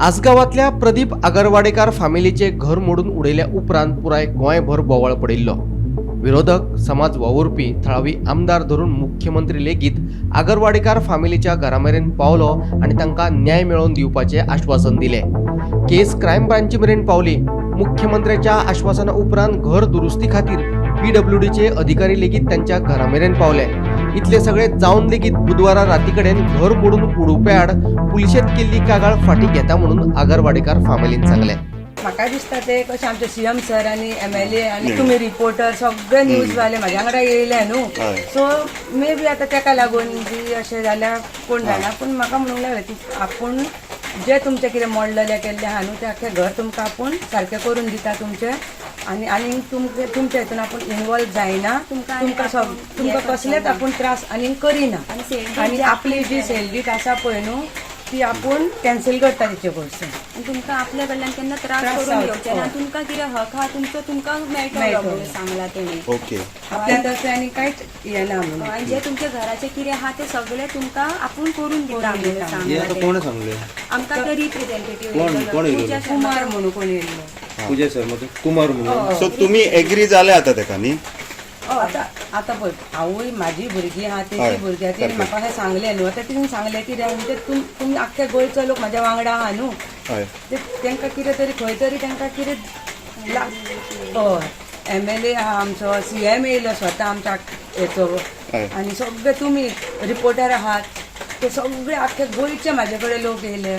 आसगांवांतल्या प्रदीप आगरवाडेकार फामिलीचे घर मोडून उडयल्या उपरांत पुराय गोंयभर बोवाळ पडिल्लो. विरोधक, समाज वावुरपी, थळावी आमदार धरून मुख्यमंत्री लेगीत आगरवाडेकार फामिलीच्या घरा मेरेन पावलो आनी तांकां न्याय मेळोवन दिवपाचें आश्वासन दिलें. केस क्रायम ब्रांची मेरेन पावली. मुख्यमंत्र्याच्या आश्वासना उपरांत घर दुरुस्ती खातीर पीडब्ल्यूडीचे अधिकारी लेगीत तांच्या घरा मेरेन पावले. इतले सगळे जावन लेगीत बुधवारा राती कडेन घर मोडून उडोवप्या आड पुलिशेंत केल्ली कागाळ फाटीं घेता म्हणून आगरवाडेकार फामिलीन सांगलें. म्हाका दिसता ते कशें आमचे सीएम सर आनी एमएलए आनी तुमी रिपोर्टर सगळे न्यूजवाले म्हाज्या वांगडा येयले न्हू. सो मे बी आतां तेका लागून बी अशें जाल्यार कोण जाणा, पूण म्हाका म्हणूंक लागले ती आपूण जे तुमचें कितें मोडलेलें केल्लें आहा न्हू, तें आख्खें घर तुमकां आपूण सारकें करून दिता तुमचें आनी आनीक तुमचे तुमच्या हितून आपूण इनवॉल्व जायना. तुमकां आनी तुमकां आपूण तुमकां हें कसलेच आपूण त्रास आनीक करिना. आनी सेल डीड आनी जी आपली जी सेल डीड आसा पळय न्हू, ती आपूण कॅन्सल करता तिचे कडसून. आनी तुमकां आपल्या कडल्यान केन्ना त्रास त्रास करून जावचो. घेवचे ना आनी तुमकां कितें हक आहा तुमचो, तुमकां मेळटलो मेळटलो. म्हणून सांगला तेणी. आपल्या तर्फे आनी कांयच येना म्हणून. आनी जे तुमच्या घराचे कितें आहा ते सगळे तुमकां आपूण करून दिता करून म्हणून दिता. हे सांगला आता तेणी. कोण सांगले? आमकां ते रिप्रेझेंटेटिव्ह कोण येयलो? कुमार म्हणून कोण येयल्लो. पूजा शर्मा तो कुमार म्हणून. सो तुमी एग्री जाले आतां तेका न्ही? आतां आतां पळय, हांवूय म्हाजी भुरगीं आहा, तेजी भुरगीं आहा, तेणी म्हाका अशें सांगलें न्हू. आतां तिणें सांगलें कितें म्हणजे तुमी आख्खे गोंयचो लोक म्हाज्या वांगडा आहा न्हू. ते तांकां कितें तरी खंय तरी तांकां कितें हय, एमएलए आहा आमचो, सीएम येयलो स्वता आमच्या हेचो आनी सगळे तुमी रिपोर्टर आहात, ते सगळे आख्खे गोंयचे म्हाजे कडेन लोक येयले.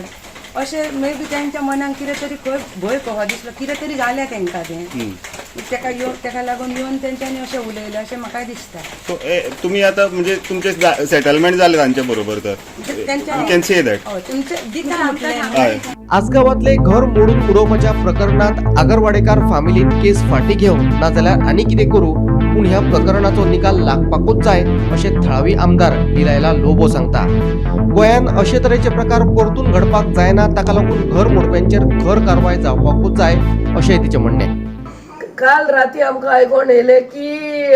अशें मे बी तांच्या मनाक कितें तरी खंय भंय कसो दिसलो, कितें तरी जालें तांकां तें, तेका येवन तेका लागून येवन तेंच्यांनी अशें उलयलें अशें म्हाका दिसता. सो तुमी आतां म्हणजे तुमचे सेटलमेंट जालें तांचे बरोबर तर? तेंच्या you can say that? हय, तुमचे दिता म्हटलें. आसगांवांतले घर मोडून उडोवपाच्या प्रकरणांत आगरवाडेकार फामिलीन केस फाटीं घेवं नाजाल्यार आनी कितें करूं, पूण ह्या प्रकरणाचो निकाल लागपाकूच जाय अशें थळावी आमदार डिलायला लोबो सांगता. गोंयांत अशे तरेचे प्रकार परतून घडपाक जायना, ताका लागून घर मोडप्यांचेर खर कारवाय जावपाकूच जाय अशेंय तिचें म्हणणें. काल राती आमकां आयकोन येयलें की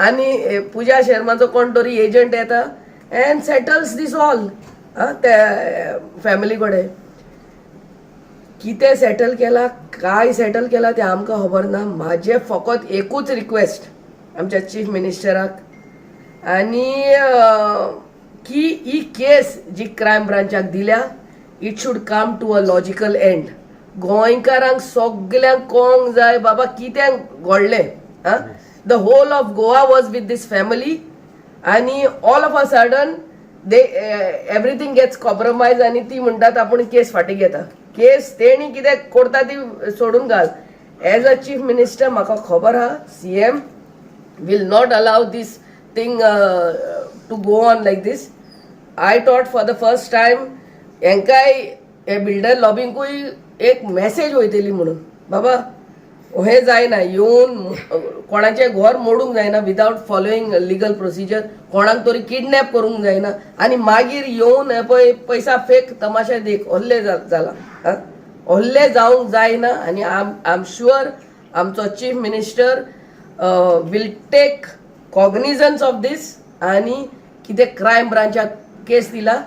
आनी पुजा शर्माचो कोण तरी एजंट येता एंड सेटल्स दीस ऑल ते फॅमिली कडेन. कितें सेटल केला, काय सेटल केला तें आमकां खबर ना. म्हाजें फकत एकूच रिक्वेस्ट आमच्या चीफ मिनिस्टराक आनी की ही केस जी क्रायम ब्रांचाक दिल्या, it should come to a logical end. गोंयकारांक सगल्यांक कळोंक जाय बाबा कितें घडलें. आं, the whole of Goa was with this family आनी all of a sudden they everything gets compromise आनी ती म्हणटात आपूण केस फाटीं घेता. केस तेणी कितें करता ती सोडून घाल. एज अ चीफ मिनिस्टर म्हाका खबर आहा, CM will not allow this thing to go on like this. I thought for the first time हेंकाय हे बिल्डर लॉबिंकूय एक मॅसेज वयतली म्हणून, बाबा हें जायना, येवन कोणाचें घर मोडूंक जायना विदावट फॉलोईंग लिगल प्रोसिजर, कोणाक तरी किडनॅप करूंक जायना आनी मागीर येवन हे पळय पैसा फेक तमाशा देख ओल्ले जाला. आं, ओल्ले जावंक जायना आनी I am sure आमचो chief minister will take cognizance of this आनी कितें क्रायम ब्रांचाक केस दिला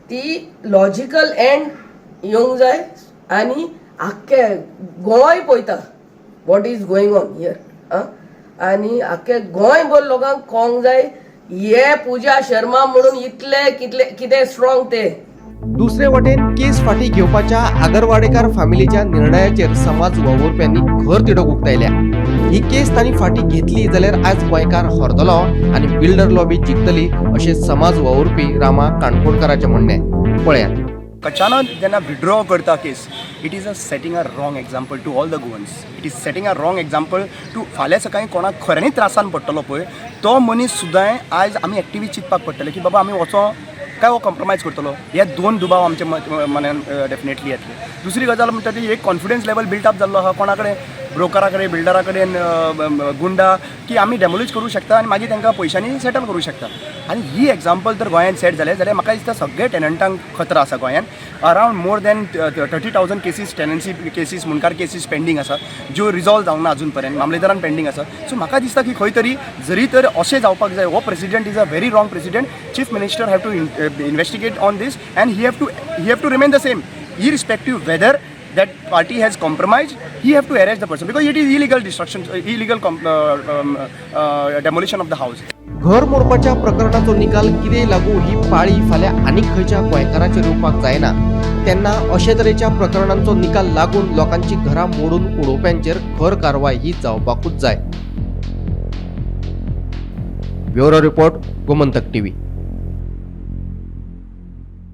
ती लॉजिकल एंड येवंक जाय. आनी आख्खे गोंय पळयता what is going on here. आनी आख्खे गोंयभर लोकांक कळोंक जाय हे पुजा शर्मा म्हणून इतले कितले कितें स्ट्रॉंग ते. दुसरे वटेन केस फाटीं घेवपाच्या आगरवाडेकार फामिलीच्या निर्णयाचेर समाज वावुरप्यांनी खर तिडक उक्तायल्या. ही केस तांणी फाटीं घेतली जाल्यार आयज गोंयकार हरतलो आनी बिल्डर लॉबी जिखतली अशें समाज वावुरपी रामा काणकोणकाराचें म्हणणें. पळयात. अचानक जेन्ना विड्रॉ करता case, it is a setting a wrong example to all the Goans. It is setting a wrong example to फाल्यां सकाळीं कोणाक खऱ्यांनी त्रासान पडटलो पळय, तो मनीस सुद्दां आयज आमी एक्टिवी चिंतपाक पडटलें की बाबा आमी वचो काय हो कॉम्प्रोमायज करतलो. हे दोन दुबाव आमच्या मनान डेफिनेटली येतले. दुसरी गजाल म्हणटा ती एक कॉन्फिडन्स लेवल बिल्ट अप जाल्लो आहा कोणा कडेन, ब्रोकरा कडेन, बिल्डरा कडेन, गुंडा की आमी डेमोलिश करूं शकता आनी मागीर तांकां पयशांनी सेटल करूं शकता. आनी ही एग्जाम्पल जर गोंयांत सेट जालें जाल्यार म्हाका दिसता सगळे टेनंटांक खतरा आसा. गोंयांत around more than 30,000 cases, tenancy cases, मुंडकार cases pending आसा, ज्यो रिजॉल्व जावंक ना अजून पर्यंत, मामलेदारान पेंडींग आसा. सो म्हाका दिसता की खंय तरी जरी तर अशें जावपाक जाय, हो precedent is a very wrong precedent. Chief minister have to investigate on this and he have to remain the same. Irrespective whether that party has compromise, he have to arrest the person because it is illegal destruction, illegal demolition of the house. घर मोडपाच्या प्रकरणाचो निकाल कितें लागू ही पाळी फाल्यां आनीक खंयच्या गोंयकाराचेर येवपाक जायना तेन्ना अशे तरेच्या प्रकरणांचो निकाल लागून लोकांची घरां मोडून उडोवप्यांचेर खर कारवाय ही जावपाकूच जाय. Bureau report, Gomantak TV.